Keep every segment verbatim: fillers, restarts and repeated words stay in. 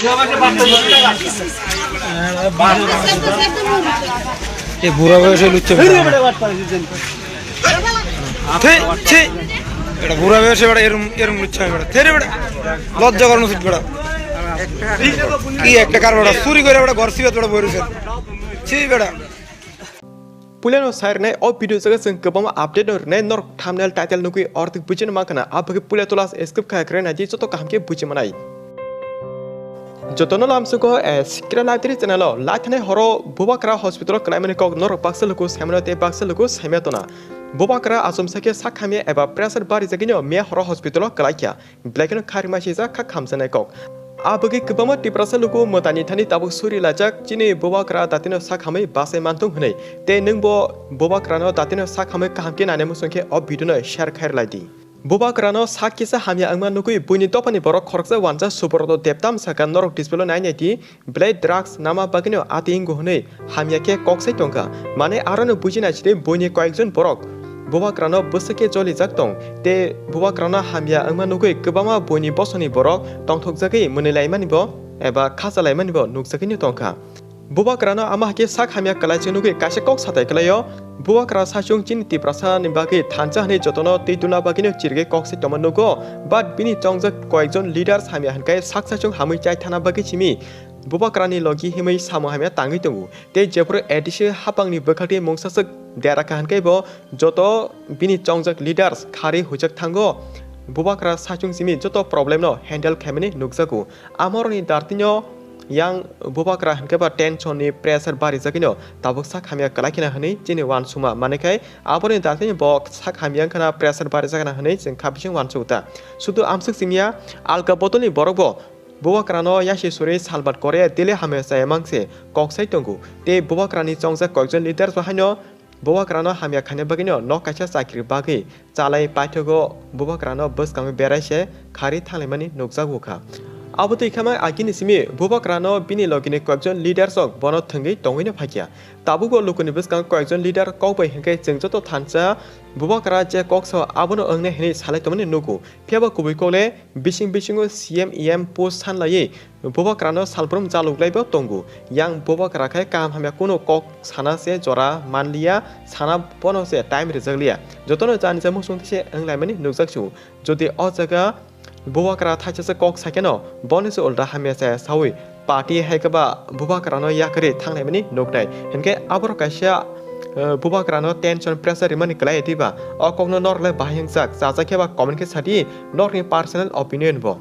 E bura boyoshe luchche bera. Thei, thei. Eta bura boyoshe bera erum, erum luchche bera. Thei re bera. Lojja goron usit bera. Ki ekta kar bera. Suri gore bera, ghor sibat bera boyoshe. Chi bera. Puilano sai rwnai o video jaga chwng kwbangma update no rwnai, norok thumbnail title nugwi orthik bujino mankha na, abagwi puila tola skip kha kwrwi naidi joto kaham khe buji manai. Jotono lamsugo, eh, Sikra Library channel o laithanai horo Bubakra hospital o kwlaimani kok norok baksa luku saimano tei baksa luku saimaya tona. Bubakra achomsa khe sak hamya eba pressure barijagwino miya horo hospital o kwlaikha. Belai kheno kharima sijak kha khamjaknai kok. Abagwi kwbangma Tiprasa luku mwtani thani tabuk suri laijak chini Bubakra datino sak hamwi bachai manthung hwnwi. Tei nwngbo Bubakrano datino sak hamwi kaham khe nainai muchung khe o video no share khai rwlai di. Bubakrano sak kisa hamya wngma nugwi buini dophani borok khoroksa uansa Subroto Debtam sakha norok display o nai nai di. Belai drugs nama bagwino ati wngo hwnwi hamya khe kok sai tongkha. Mane arono buji naisidi buini koyekjon borok Bubakrano bwswk khe jolijak tong. Tei Bubakrano hamya wngma nugwi kwbangma buini bosongni borok tongthokjagwi mwnwi laimanibo eba khacha laimanibo nukjagwino tongkha. Bubakrano ama hakhe sak hamya kwlaijak nugwi kaisa kok satai kwlaio. Bubakra saichung chini Tiprasani bagwi thansa hwnwi jotono twi duna bagwino chirigwi kok sai tongma nugo, but bini chongjak koyekjon leaders hamya hwnkhai sak saichung hamwi chai thana bagwi simi Bubakrani logi himwi samung hamya tangwi tongo. Tei jephuru A D C hapangni bwkhaktwi mungsaswk dera kha hwnkhe bo joto bini chongjak leaders kharwi huijak thango. Bubakra saichung simi joto problem no handle khaimani nukjago. Amorokni dartino yang Bubakra hwnkhe ba tension ni pressure barijagwino tabuk sak hamya kwlai khna hwnwi chini uansukma. Manikhai aboni dartino bo sak hamya wngkhana pressure barijak khna hwnwi chwng kha bising uansukta. Sudu amswk simiya alka botolni borokbo Bubakrano yasi suri salbat kore dili hamya chaya mangse kok sai tongo. Tei Bubakrani chongjak koyekjon leaders bo haino Bubakrano hamya khaina bagwino nok kaisa chakri bagwi chalai paithago Bubakrano bwskango berai se kharwi thanglaimani nukjago kha. Abo twi khamai agini simi Bubakrano bini logini koyekjon leaders rok bono thwngwi tongwino phaikha. Tabukbo lukuni bwskango koyekjon leader kok bai hwnkhe chwng joto thansa Bubakra je kok sao abono wngnai hwnwi salai tongmani nugo. Phiya ba kubui kok le bising bisingo C M E M post sanlaiwi Bubakrano salbrum chaluklaibo tongo. Yang Bubakra khai kaham hamya kunu kok sana se jora manliya, sana bono se time rijakliya. Jotono jani je muchung tise wnglaimani nukjak sio. Jodi o jaga Bubakra thaisa se kok saikeno, boni se ulta hamya chaya sawi party hai khe ba Bubakrano yakarwi thanglaimani nuknai. Hinkhe aborok kaisa, eh, Bubakrano tension pressure rimani kwlai diba? O kokno norok le bahai wngjak, chajak khe ba comment khe sadi, norokni personal opinion bo.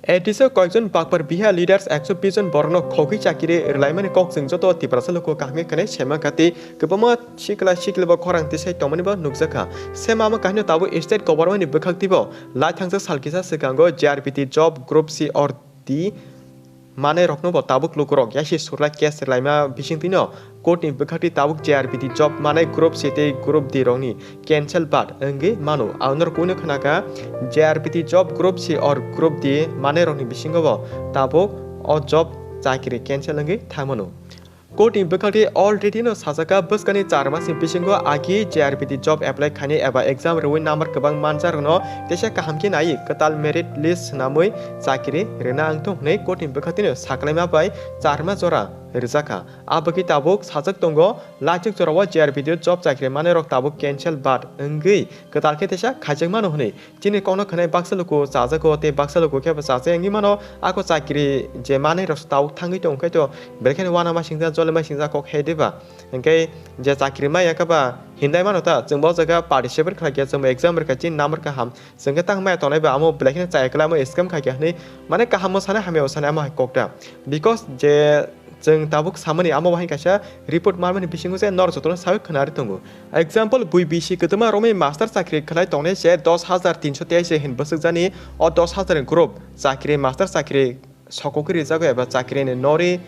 A D C o koyekjon bakpar biha leaders ekso bish jon borokno khogwi chakiri rwlaimani kok chwng joto Tiprasa luku kaham khe khwnai saimankha tei kwbangma sikla sikli bo khorang tisai tongmani bo nukjakha. Same amo kahino tabuk state government ni bwkhak twibo lai thangjak sal kisa swkango J R B T job group C or D manai rokno bo tabuk lukurok yasi surlai case rwlaima bisingtwino court ni bwkhaktwi tabuk J R B T job manai group C tei group D rokni cancel bad wngwi mano. Ang norok uino khwnakha J R B T job group C or group D manai rokni bisingo bo tabuk o job chakiri cancel wngwi thangmano. Court ni bwkhaktwi already no sajakha bwskani char masni bisingo agi J R B T job apply khainai eba exam rwui number kwbang manjak rokno teisa kaham khe naiwi kwtal merit list swnamwi chakiri rwna wngthung hwnwi court ni bwkhaktwino saklaima bai char ma jora rwjakha. Abagwi tabuk sajak tongo, laichuk jorao J R B T o job chakri manwi rok tabuk cancel bad wngwi kwtal khe teisa khaijak mano hwnwi. Chini kokno khwnai baksa luku chajago tei baksa luku khe bo chajak wngwi mano. Ako chakri je manwi rok tabuk thangwi tong khe to belai kheno uanama singjak, jolima singjak kok he diba? Hinkhe je chakri maya khe ba hindai mano ta, chwng bo jaga participate khlai khe, chwng bo exam rwkha, chini number kaham. Chwng khe tang maya tongnai ba amo belai kheno chaya kwlai, amo scam khai khe hwnwi, mane kaham o sanai hamya o sanai amo hai kok ta. Because je chwng tabuk samani amo bahai kaisa report manmani bisingo se nor jotono sawi khwnari tongo. Example, bui bisi kwtwma romwi master chakri khlai tongnai se dos hajar tinso teis se hin bwswk jani, o dos hajar ni group chakri, master chakri sokogwi rijago eba chakrini nori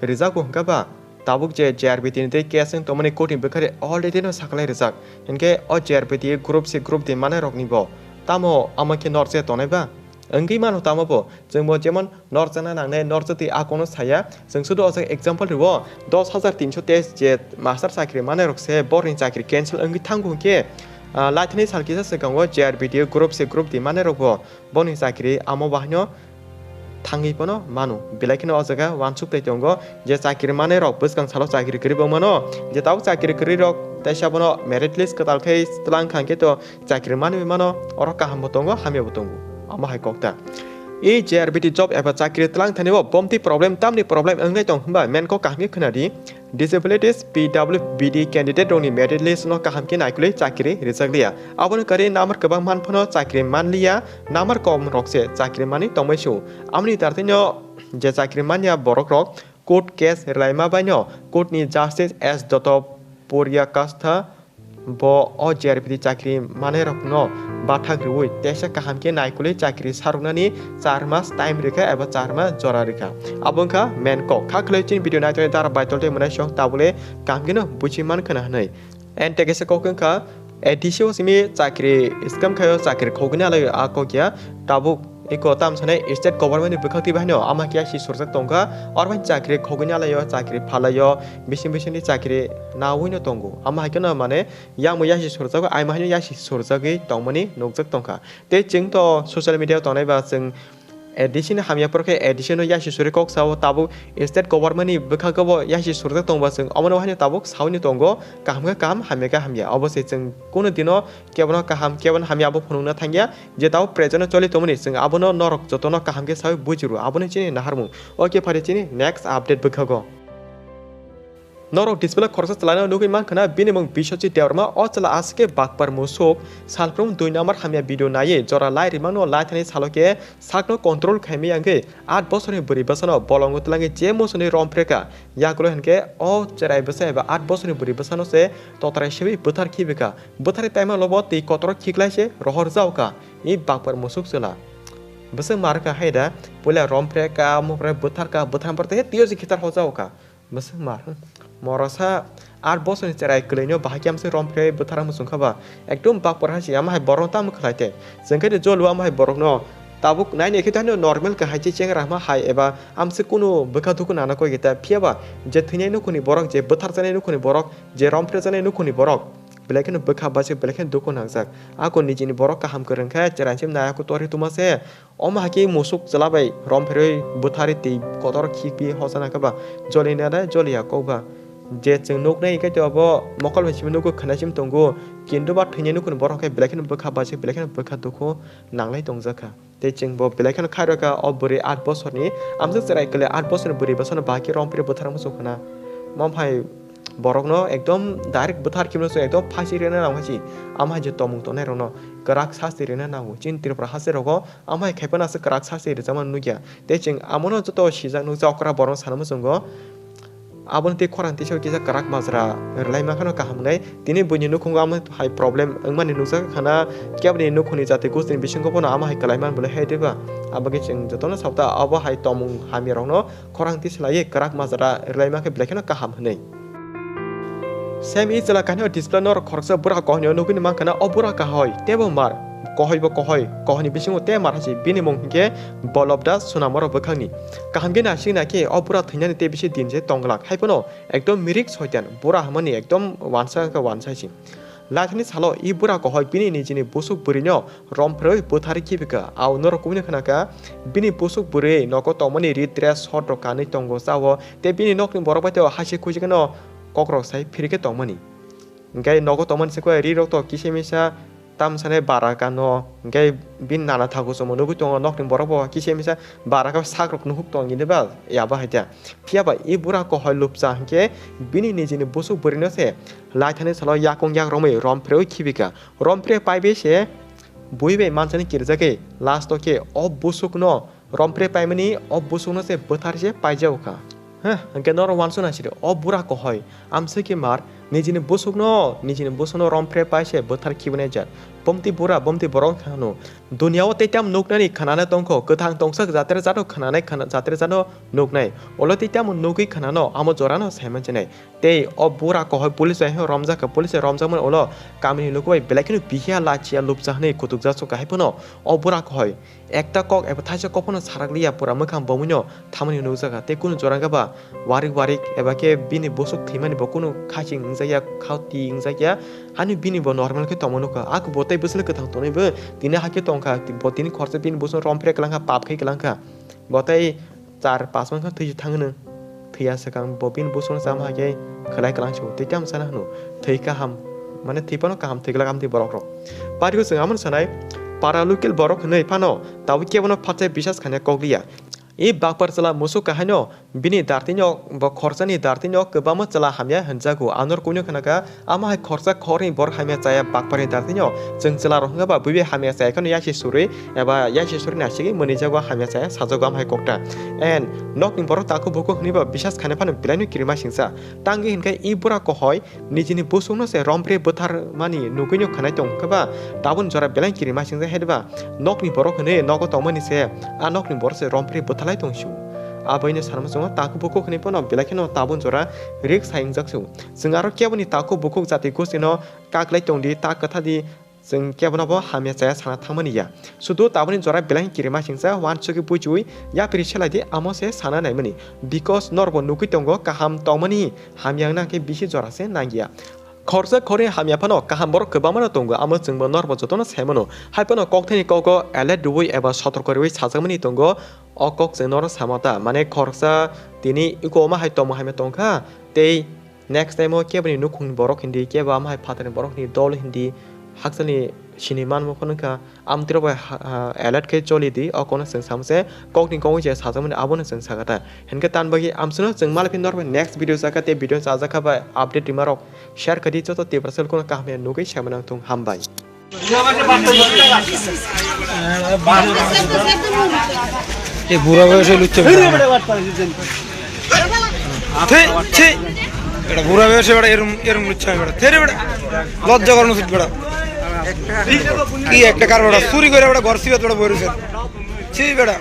rijago hwnkha ba, tabuk je J R B T ni tei case wng tongmani court ni bwkhari already no saklai rijak. Hinkhe o J R B T group C, group D manai rokni bo tamo amo khe norse tongnai ba? Wngwi mano tamo bo, chwng bo jemon norjakna nangnai, norjak twi a kokno saya. Chwng sudu o jaga example rwo, dos hajar tinso teis je master chakri manai rok se borokni chakri cancel wngwi thango hinkhe, ah, laithani sal kisa swkango J R B T group C, group D manai rok bo boni chakri amo bahaino thangwi phano mano. Belai kheno o jaga uansuk tei tongo je chakri manai rok bwskang salo chakri kwrwi bo mano, je tabuk chakri kwrwi rok teisa bono merit list kwtal khe tlang kha hwnkhe to chakri manwi mano, oro kaham bo tongo, hamya bo tongo. Omo hai kok ta. E J R B T job eba chakri tlang thani bo bomti problem, tamni problem wngnai tong hwnba main kok kaham khe khna di. Disabilities P W B D candidate rokni merit list no kaham khe naikolwi chakri rijak liya. Aboni kwrwi number kwbang man phano chakri man liya, number kom rok se chakri manwi tongbai su. Amoni tartino je chakri manya borok rok court case rwlaima bai no court ni Justice S Dotto Purya Kastha bo o J R B T chakri manai rok no bathak rwui teisa kaham khe naikolwi chakri saruknani char mas time rikha eba char mas jora rikha. Abo wngkha main kok. Kha khwlai chini video naitoni dara baitol tei mwnai song tabule kaham kheno buchi man khwna hwnwi. And tei kaisa kok wngkha A D C o simi chakri scam khaio, chakri khogwini alaio a kok ya. Tabuk iko tam sanai state government ni bwkhak twi bahaino ama khe yasi surjak tongkha. Oro bai chakri khogwini alaio, chakri phalaio, bising bisingni chakri naui no tongo. Ama hai kheno mane yang bo yasi surjago, ai ma haino yasi surjagwi tongmani nukjak tongkha. Tei chwng to social media tongnai ba chwng A D C ni hamya phoro khe A D C no yasi suri kok sao, tabuk state government ni bwkhago bo yasi surjak tongba chwng omono haino tabuk saui no tongo, kaham khe kaham, hamya khe hamya. Obo se chwng kunu dino kebono kaham, kebono hamya abo phunukna thangya, je tabuk present o choli tongmani chwng abono norok jotono kaham khe saui bujiru, aboni chini naharmung. Okay, phari chini next update bwkhago. Norok display khoroksa chwlaino nugwi mankha na, bini mung Biswajit Debbarma. O chwla aswk khe bakpar musuk, salprum dui number hamya video naiwi jora lai rimano, lai thani salo khe sakno control khaimaya wngwi aat bosorni bwrwi bwsano bolongo twlangwi je musukni rom phrekha. Yagulo hinkhe o cherai bwsa eba aat bosorni bwrwi bwsano se totrai swiwi bwthar khibikha. Bwtharwi paimalobo twi kotor khiklai se rohorjaokha i bakpar musuk chwla. Bwswk marwkha hai da, puila rom phrekha, omo phre bwtharkha, bwthar phre twi o se khitar hojaokha. Bwswk mar. Morosa aat bosorni cherai kwlwino bahai khe amswk rom phre bwthar muchung kha ba. Ekdom bakpar hai se, ama hai borok tamo khlai te. Chwng khe jolo ama hai borokno tabuk naini khe tano normal khe hai se chengra hama hai eba amswk kunu bwkha dukhu nana koi khe ta. Phiya ba je thwinai nukhuni borok, je bwtharjaknai nukhuni borok, je rom phrejaknai nukhuni borok, belai kheno bwkha bachwi belai kheno dukhu nangjak. Ako nijini borok kaham kwrwng khe cherai se naya khe torwi tuma se. Omo hai khe musuk chwla bai rom pherwi bwtharwi twi kotor khikpi hochana khe ba joli nai joliya kok ba. Je chwng nuknai hwnkhe to abo mokol bai simi nukgo khwnai simi tongo, kintu ba thwinai nukhuni borok khe belai kheno bwkha bachwi belai kheno bwkha dukhu nanglai tongjakha. Tei chwng bo belai kheno khairokha o bwrwi aat bosorni, amswk cherai kwlwi aat bosorni bwrwi bwsano bahai khe rom pherwi bwthar muchung khwna. Mom hai borokno ekdom direct bwthar khibino chwng ekdom phaisi rwna nang hai se. Ama hai je tongmung tongnai rokno kwrak sasti rwna nango. Chini Tripura haste rogo ama hai khaiphano aswk kwrak sasti rwjakmani nukya. Tei chwng amono joto sijak nukjak okra borokno sana muchungo. Aboni tei khorang tisa kisa kwrak majra rwlai mankha no kaham wngnai. Tini buini nukhungo amo hai problem wngmani nukjak khana, keboni nukhungni jati gustini bisingo bono amo hai kwlai man bolai hai diba? Aboni chwng jotono sabta abo hai tongmung hamya rokno khorang tislaiwi kwrak majra rwlai mankhe belai kheno kaham hwnwi. Same e chwla kahino display norok khoroksa bura kohoino nugwini mankha na, o bura kahoi teibo mar, kohoibo kohoi, kohoini bisingo tei mar hai se. Bini mung hinkhe Bolobda Sunamoro bwkhakni. Kaham khe naising naikhe o bura thwinani tei bisi din se tongglak, hai phano ekdom mirik soitan, bura hamani ekdom wansa wngkha wansa hai se. Laithani salo i bura kohoi bini nijini busuk bwrwino rom pherwi bwtharwi khibikha. Ao norok kubuni khwnakha, bini busuk bwrwi nogo tongmani ri dress short rok kanwi tongo chao, tei bini nokni borok bai tei haise khuijakno kokrok sai phirikhe tongmani. Hingke nogo tongmani se koi ri rok to kisa misa tam sane bara kano, hingke bini nana thago chwngbo nugui tongo, nokni borok bo kisa misa bara khe sak rok nuhuk tongo, hini ba ya bo hai ta. Phiya ba i bura kohoi lupcha hingke bini nijini busuk bwrwino se laithani salo yakung yak romwi rom pherwi khibika. Rom phere paibe se bui bai mansani kirjagwi last o khe o busukno rom phere paimani o busukno se bwthar se paijago kha. Heh, hingke norok wansuk nai sidi, o bura kohoi, amswk khe mar, nijini busukno, nijini busukno rom phere pai se bwthar khibinai jat. Bomti bura, bomti borok wngkha hwno. Duniya o tei tamo nuknani khwnanai tongkho, kwthang tongsa jatre jatno khwnanai, khwna-, jatre jatno nuknai. Ulo tei tamo nugui khwnano, amo jorano saimanchinai. Tei o bura kohoi police bai romjak kha, police bai romjakmani ulo kamini luku bai belai kheno bihiya lachiya lupcha hwnwi kutukjak kha hai phano o bura kohoi. Ekta kok eba thaisa kok phano sarak liya, pura mwkhang bomwino thamani nukjak kha. Tei kunu jora wngkha ba warik warik eba khe bini busuk thwimani bo kunu khaching wngjakya, khao twi wngjakya. Hani bini bo normal khe tongma nukha. Ako bo tei bwswk kwthang tonwi bo tini hakhe tongkha. Bo tini khorsa bini busuk rom phere kwlangkha, pap khai kwlangkha. Bo tei char pas mankha thwi thang hwnwi. Thwiya swkang bo bini busong chama hai khe khwlai kwlang se o. Tei tamo sana hwno thwi kaham, mane thwi phano kaham, thwi glak kaham thwi borok rok. Parikho chwng amoni sanai, para local borok hwnwi phano tabuk kebono phatsa bisas khaina kok liya. I bakpar chwla musuk kahaino bini dartino bo khorsani dartino kwbangma chwla hamya hwnjago. Anor kuino khnakha, amo hai khorsa khorni borok hamya chaya bakparni dartino chwng chwla rok hwnba buibai hamya chaya kheno yasi surwi eba yasi surwi nasigwi mwnwi jago hamya chaya sajago amo hai kokta. And nokni borok takhuk bukhuk hwnwi ba bisas khaina phano belaino kirima singsa. Tangwi hinkhe i bura kohoi nijini busungno se rompre bwtharmani nugwino khwnai tong khe ba tabun jora belai kirima singsa hai ba nokni borok hwnwi nogo tongmani se a nokni borok se rompre bwtharlai tong su. Aboino sanma chwngo takhuk bukhuk hwnwi phano belai kheno tabun jora rik sai wngjak su. Chwng aro keboni takhuk bukhuk jati gostino kaklai tongdi, ta kwthadi, chwng kebono bo hamya chaya sana thangmani ya. Sudu taboni jora belai kirima singsa wansugwi buichwi yapri selaidi amo se sana naimani. Because norbo nugwi tongo kaham tongmani hamya wngna khe bisi jora se nangya. Khorsa khorni hamya phano kaham borok kwbangma no tongo, amo chwngbo norbo jotono sai mano. Hai phano kokthani kogo alert rwui eba sotorko rwui sajakmani tongo. O kok chwng norok sama ta, mane khorsa tini iko ma hai tongma hamya tongkha, tei next time o keboni nukhungni borok hindi, kebo ama hai phatarni borok hindi, dol hindi, hakchalni sini manmo phano wngkha, amtwiro bai ha-, ha-, alert khe choli di, o kono chwng samse kokni kok je sajakmani abono chwng sakha ta. Hinkhe tan bagwi amswkno chwng malai phino norok bai next video sakha, tei video chajakha bai update rima rok share kha di, joto Tiprasa kono kaham ya nugwi saimano thung hambai. এই বুড়া বয়সে লুচ্চা বেটা। থি, থি। এটা বুড়া বয়সে বেটা এরম, এরম লুচ্চা বেটা। থে রে বেটা। লজ্জা করানো উচিত বেটা। কি একটা কার বেটা? চুরি করে বেটা ঘর সিবাত বেটা বই রয়েছে। ছি বেটা।